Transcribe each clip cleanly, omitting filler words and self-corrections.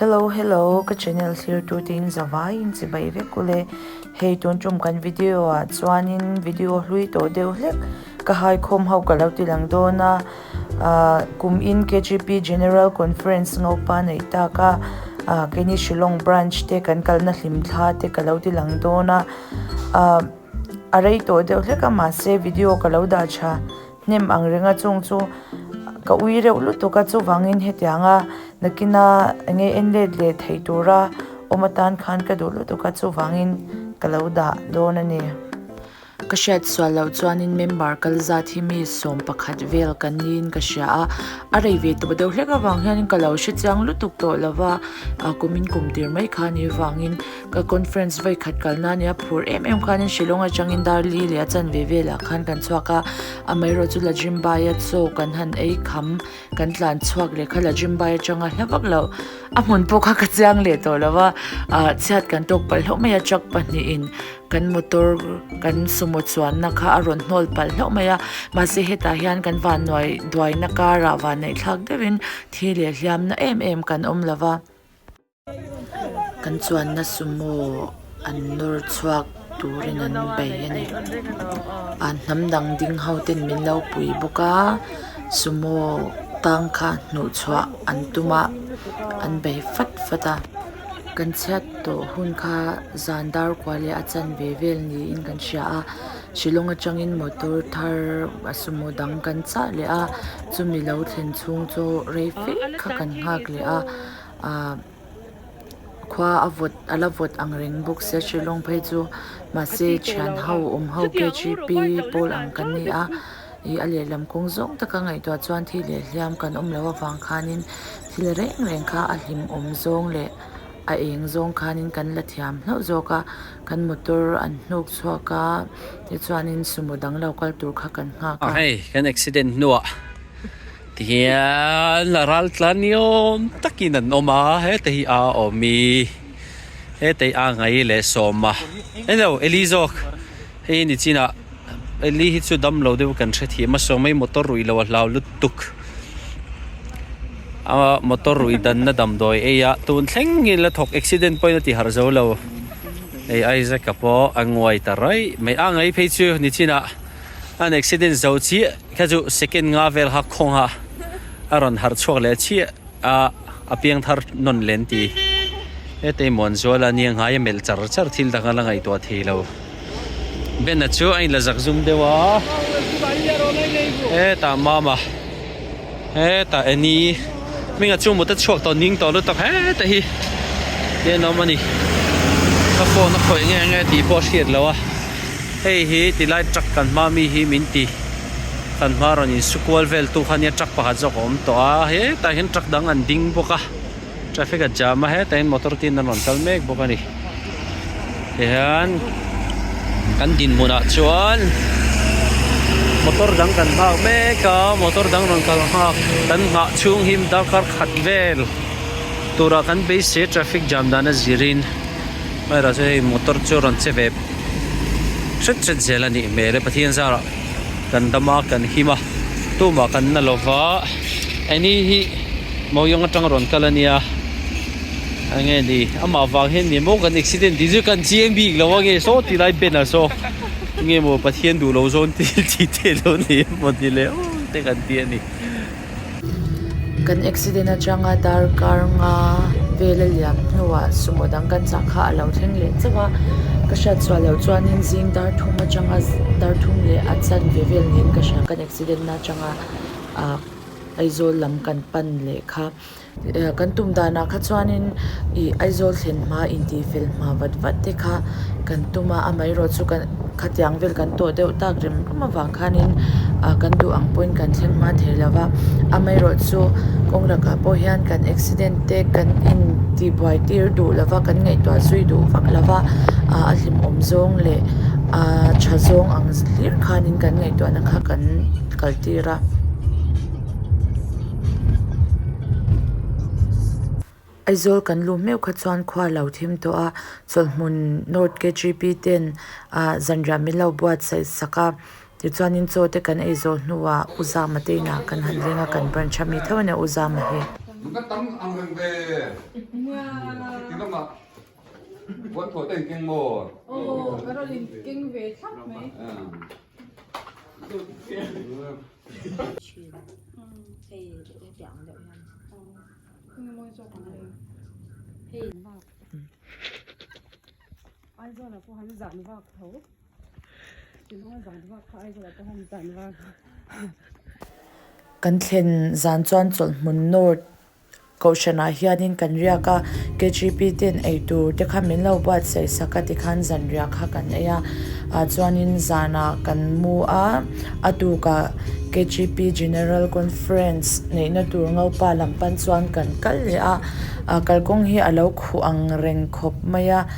Hello hello ka channel thlir tu te in zavai in chibai vek ule hei tun tum kan video ah chuanin video hlui tawh deuh hlek ka hai khawm ho ka lo ti lang dawn a ah kum in K_G_P general conference ngopa neih tak a ah keini Shillong branch te kan kalna hlim thla te ka lo ti lang dawn a ah a rei tawh deuh hlek a mahse video ka lo dah tha. Hnem ang renga chung chu ka ui reuh lutuk a chuvangin hetianga nakina enge en let leh theih tura awm atan khan ka duh lutuk a chuvangin ka lo dah dawn a ni. Ka hriat sual loh chuanin member kal zat hi mi 11 vel kan niin ka hria a, a rei ve tawh deuh hlek avang hianin ka lo hre chiang lutuk tawh lova, kumin kum tir mai kha ni vangin Ka conference vawi khat kalna ania phur em em khanin Shillong atangin Darli leh a chanve velah khan kan chhuak a, amaherawh chu Lajimbaia chaw kan han ei kham kan tlan chhuak leh kha Lajimbai atanga hla vak loh a hmun pawh kha ka chiang leh tawh lo a, ah chhiat kan tawk palh hlauh mai a truck pahnihin kan motor kan sumo chuanna kha a rawn hnawl palh hlauh mai a, mahse hetah hian kan vannuai duaina karah vanneih thlak deuhin thi leh hliamna em em kan awm lo va. Kan chuanna sumo an nawr chhuak turin an bei a ni. An hnam dang ding ho ten min lo pui bawk a sumo tang kha hnuh chhuah an tum a an bei fat fat a. Kan chhiat tawh hun kha zan dar kua leh a chanve vel niin kan hria a Shillong atangin motor thar a sumo dang kan chah leh a chumi lo thlen chhung chu rei fe kha kan nghak leh a. Ahh khua a vawt a la vawt ang reng bawk sia Shillong phei chu mahse thian ho awm ho K_G_P pawl ang kan ni a ih a lehlam kawng zawng taka ngaihtuah chuan thi leh hliam kan awm loh avang khanin thil reng reng kha a hlim awm zawng leh a eng zawng khanin kan la thiam hlauh zawk a kan motor an hnuk chhuak a tichuanin sumo dang lo kal tur kha kan nghak a. Hei kan accident hnuah. Tihian a ral tlan ni awm takin an awm a heta hi a awm i heta hi a ngai leh sawm a hello Eli zawk hei ni chinah Eli hi chu dam lo deuh kan hrethiam a sawm mai motor ruih loh a hlau lutuk a motor ruih danna damdawi ei a tun thleng hi la thawk accident pawhin a ti harh zo lo hei Isaac a pawh a nguai ta raih mai a ngai phei chu ni chinah an accident zo chiah. Kha chu second nga vel kha khawng a a rawn harh chhuak leh chiah a a piang thar nawn len ti hetei Muanzuala nia ngai a melh char char thil dang a la ngaihtuah thei lo Ben-a chu a inla zak zum deuh a hetah Mama hetah Annie hming a chu mut a chhuak tawh ning tawh lutuk heta hi hian a awm a ni ka phone a khawih nge nge tih pawh a hriat loh a. Hei hi tilai truck kan hma mi hi min ti kan hma rawn in su kual vel tu kha nia truck pakhat zawk a awm tawh a hetah hian truck dang an ding bawk a traffic a jam a hetah hian motor tin an rawn kal mek bawk a ni tihian kan dinhmun ah chuan motor dang kan nghak mek a motor dang rawn kal nghak kan nghah chhung hi darkar khat vel turah kan beisei a traffic jam dan a zirin. Amaherawh chu hei motor chu rawn che ve hret hret zel a nih hmel e Pathian zarah kan dam a kan him a tumah kan na lo va eng hi Mawiyawng atang rawn kal a nia eng nge ni amah vang hian ni maw kan accident tih chu kan chiang bik lo a nge saw ti lai Ben ah saw nge maw Pathian duh lo zawn tih te lo ni emaw ni leh aw te kan ti a ni. Kan accident atanga darkar nga vel a liam hnuah sumo dang kan chah kha a lo thleng leh chauh a ka hriat chhuah loh chuanin zing dar thum atanga dar thum leh a chanve vel niin ka hria kan accident na atanga ah Aizawl lam kan pan leh kha kan tum danah kha chuanin ih Aizawl thlen hma intih fel hma vat vat te kha kan tum a amaherawh chu kan khatiang vel kan tawh deuh tak rem rem avang khanin ah kan duh ang pawhin kan thleng hma thei lo va amaherawhchu kawng lakah pawh hian kan accident te kan in tihbuai tir duh lo va kan ngaihtuah zui duh vak lo va ah a hlimawm zawng leh ah tha zawng ang hlir khanin kan ngaihtuahna kha kan kal tir a. Aizawl kan luh meuh kha chuan khua a lo thim tawh a, chawlhhmun North K_G_P ten ah zanriah min lo buatsaih sak a, tichuanin chaw te kan ei zawh hnuah U Zama te inah kan han leng a, kan branch a mi tho a nia U Zama hi. Nunna tam ang reng ve. Ti lamah puan thaw te in keng maw? Aw, ka rawn in keng ve thlap mai. Hei hetiang ang deuh hian. Enge mawi zawk ang hei. Hei. Aizawl ah pawh han zan vak tho Shillong a zan vak kha Aizawl ah pawh han zan vak. Kan thlen zan chuan chawlhhmun North Kohhranah hianin kan riak a, KGP ten eitur te kha min lo buatsaih sak a tikhan zanriah kha kan ei a, ah chuanin zanah kan mu a, a tukah KGP General Conference neihna tur Ngopa lam pan chuan kan kal leh a, ah kalkawng hi a lo khuh ang reng khawp mai a,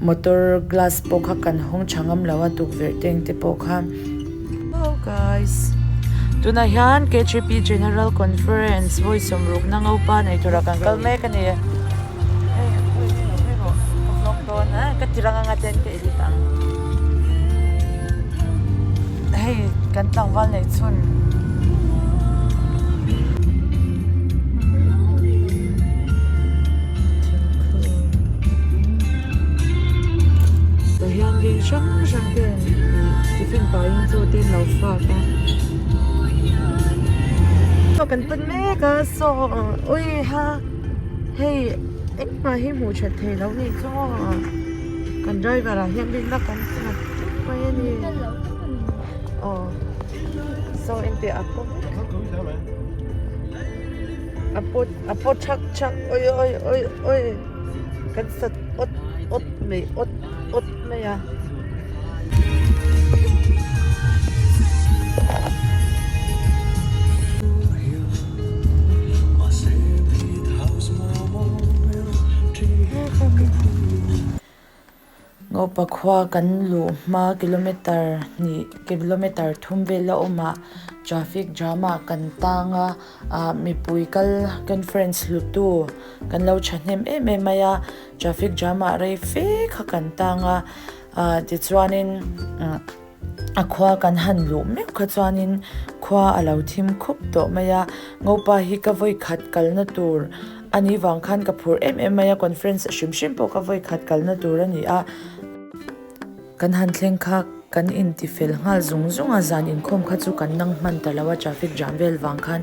motor glass pawh kha kan hawng tha ngam lo a tukverh teng te pawh kha. Hello guys tunah hian K_G_P General Conference vawi sawmrukna ngopa nei tura kan kal mek a ni hei hei rawh ka vlog dawn a ka ti rang anga ten ka edit ang hei kan tlangval nei chhun. Tah hian veng hrang hrang te tiffin pahin chaw te an lo fak a. Kan pan mek a saw ui ha hei engmah hi hmuh that theih loh nih chu aw kan driver ah hian rinna kan nghat tlat mai a ni aw saw engteh a pawm a pawt a pawt thak thak ui ui ui ui kan sat awt awt mai awt awt mai a. Ngopa khua kan luh hma kilometer hnih kilometer thum vel a awm ah traffic jam ah kan tang a ah mipui kal conference hlutu kan lo thahnem em em mai a traffic jam ah rei fe kha kan tang a ah tichuanin a khua kan han luh meuh kha chuanin khua a lo thim khup tawh mai a Ngopa hi ka vawi khat kalna tur a nih vang khan ka phur em em mai a conference hrim hrim pawh ka vawi khat kalna tur a ni a kan han thleng kha kan inti fel nghal zung zung a zan inkhawm kha chu kan nang hman ta lo a traffic jam vel vang khan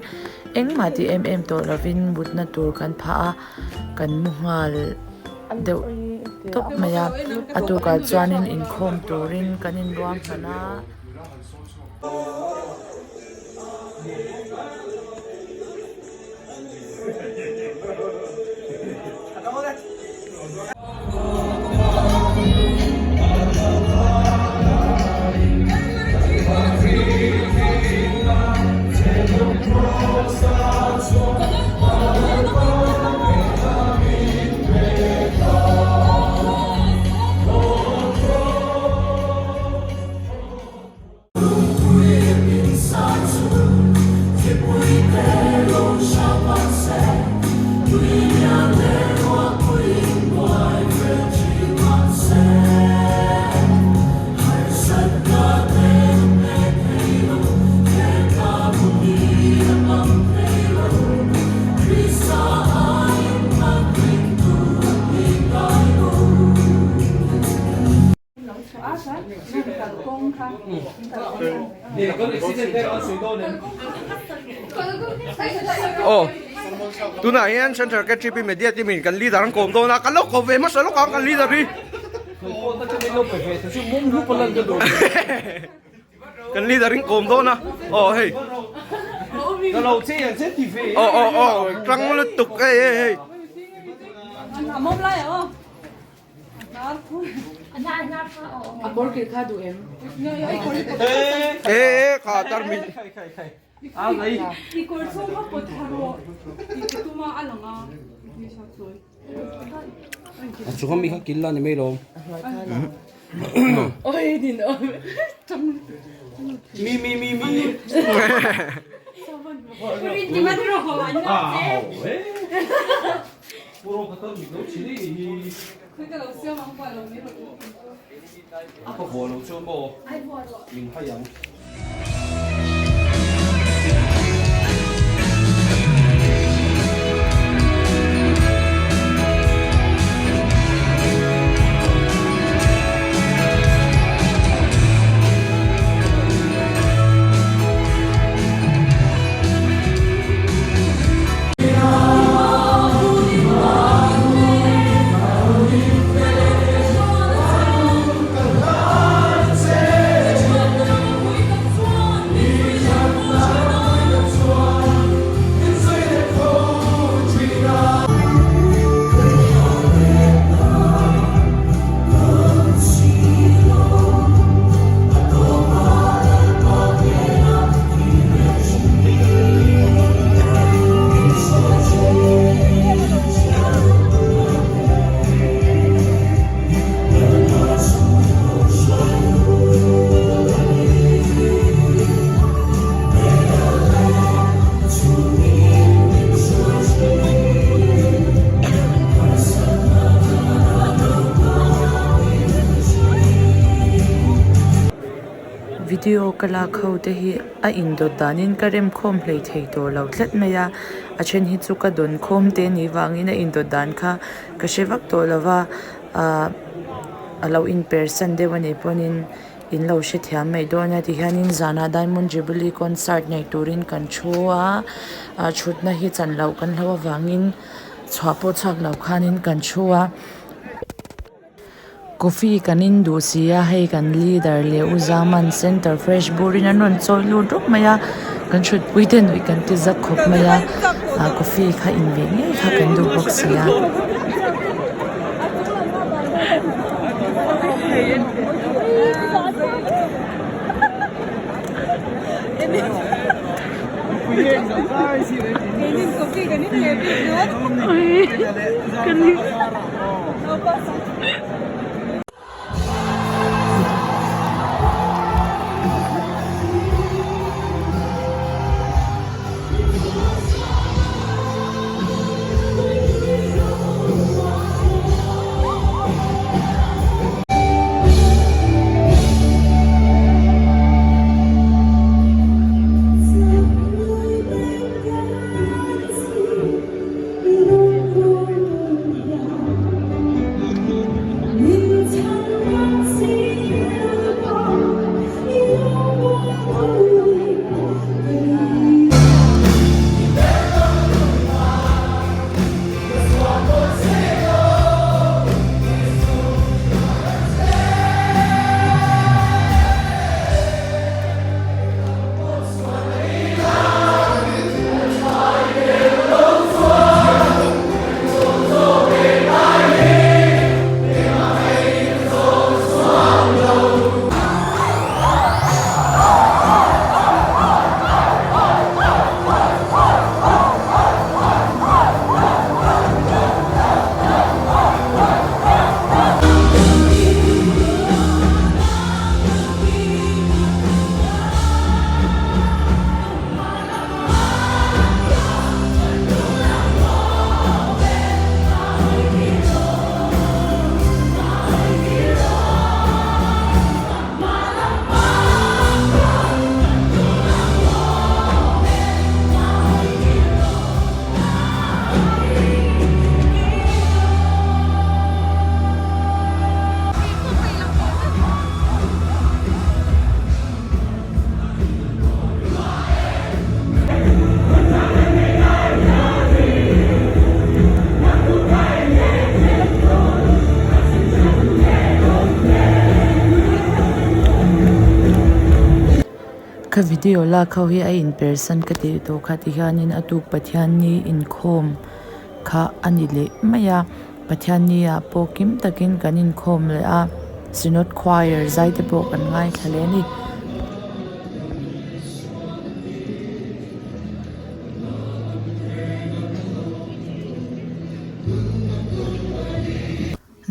engmah ti em em tawh lovin mutna tur kan phah a kan mu nghal deuh tawp mai a a tukah chuanin inkhawm turin kan inruam hman a. Aw tunah hian Central KTP Media team in kan leader an kawm dawn a kan lo kawm ve hmasa lawk ang kan leader hi kan leader in kawm dawn a aw hei aw aw aw tang lutuk hei hei hei. E kha tar mi Chu mi kha kil la ni mai lo. Mi mi mi mi. Video ka lak ho te hi a indawt danin ka rem khawm hlei thei tawh lo tlat mai a, a then hi chu ka dawn khawm te ni vangin a indawt dan kha ka hre vak tawh lo va, ahh a lo inpersan deuh a nih pawhin in lo hrethiam mai dawn a tihianin zanah Diamond Jubilee concert nei turin kan thu a, ah thutna hi chan loh kan hlo avangin chhuah pawh chhuak lo khanin kan thu a. Coffee kan in duh si a hei kan leader leh u Zaman center fresh burin an rawn chawi lut rawp mai a kan thutpui te nuih kan ti zak khawp mai a ah coffee kha in ve ngei kha kan duh bawk si a. Ka video lak ho hi a in persan ka tih tawh kha tihianin a tuk Pathianni inkhawm kha a ni leh mai a Pathianni ah pawh kim takin kan inkhawm leh a Synod Choir zai te pawh kan ngaithla leh a ni.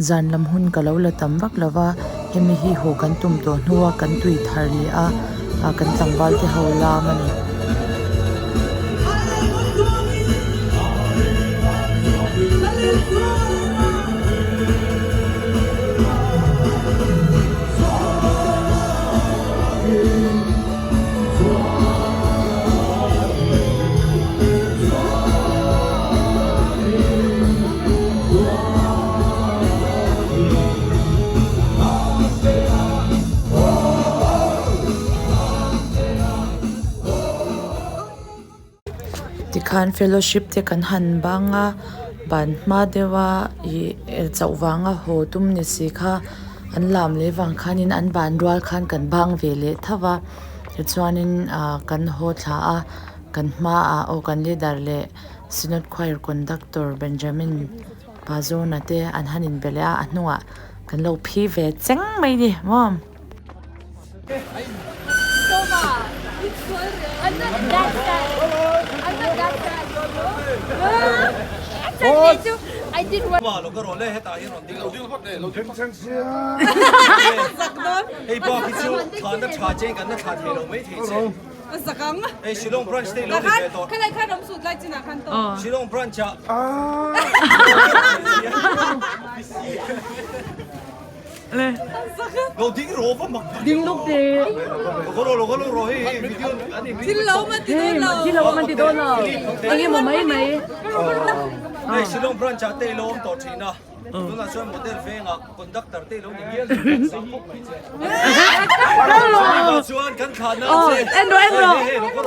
Zan lam hun ka lo la tam vak lo va, hemi hi haw kan tum tawh hnua kan tui thar leh a, kan tlangval te ho lam a ni. Tikhan fellowship te kan han bang a ban hma deuh a ih chauh vanga haw tum ni si kha an lam leh vang khanin an ban rual khan kan bang ve leh tho va tichuanin ah kan haw thla a kan hmaah aw kan leader leh Synod Choir Conductor Benjamin Pazona te an han inbe leh a, a hnungah kan lo phi ve cheng mai ni maw? Hei Shillong branch te ilo ni ve tawh. Shillong branch ah. Ding luk te. Thil lo man ti dawn lo. Thil lo man ti dawn lo. Eng emaw mai mai. Hei Shillong branch ah te ilo awm tawh thin a, tunah chuan model vengah conductor te ilo ni ngial thin a, sang khawp mai che. Chuvang chuan kan thlah nan che. En rawh en rawh.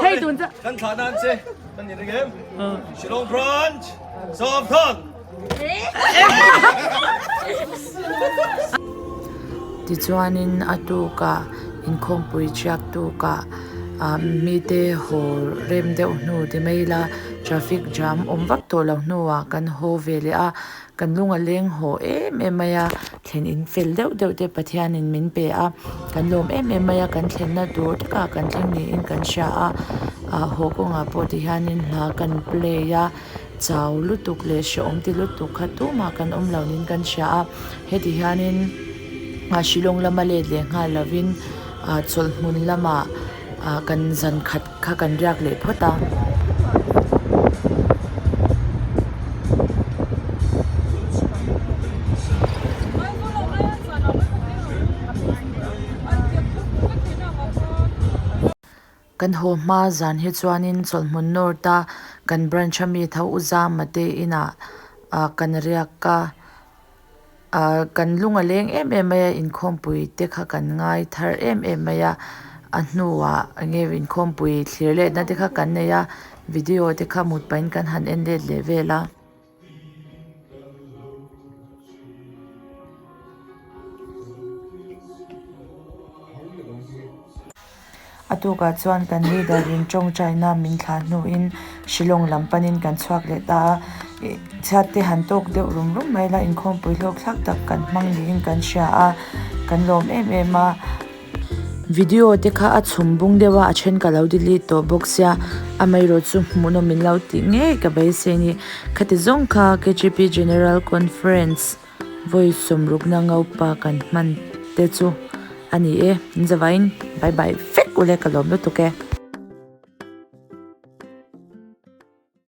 Hei tun chu. Kan thlah nan che. Kan ni reng em? Shillong branch Sawmthan. Tichuanin a tukah inkhawmpui thiak tukah ah mite haw rem deuh hnu ti mai ila traffic jam awm vak tawh lo hnuah kan haw ve leh a, kan lung a leng haw em em mai a, thlen in fel deuh deuh te Pathianin min pe a, kan lawm em em mai a, kan thlenna tur takah kan thleng niin kan hria a, ah haw kawngah pawh tihianin hla kan play a. Chau lutuk leh hrehawm ti lutuk kha tumah kan awm lo niin kan hria a, heti hianin ah Shillong lama let leh nghal lovin ah chawlhhmun lamah ah kan zan khat kha kan riak leh phawt a. Kan haw hma zan hi chuanin chawlhhmun north a kan branch a mi tho u Zama te inah ah kan riak a, ah kan lung a leng em em mai a inkhawmpui te kha kan ngai thar em em mai a, a hnuah eng nge inkhawmpui thlir letna te kha kan nei a, video te kha mut pahin kan han en let leh vel a. A tukah chuan kan leader in tawngtaina min thlah hnuin Shillong lam panin kan chhuak leh ta a, chhiat te han tawk deuh rum rum mai la inkhawmpui hlawk thlak tak kan hmang niin kan hria a, kan lawm em em a. Video te kha a chhum bung deuh a, a then ka lo delete tawh bawk sia, amaherawh chu hmuhnawm min lo tih ngei ka beisei a ni. Khati zawng kha KGP General Conference vawi sawmrukna ngopa kan hman te chu a ni e. Min zavaiin bye bye vek ule ka lawm lutuk e.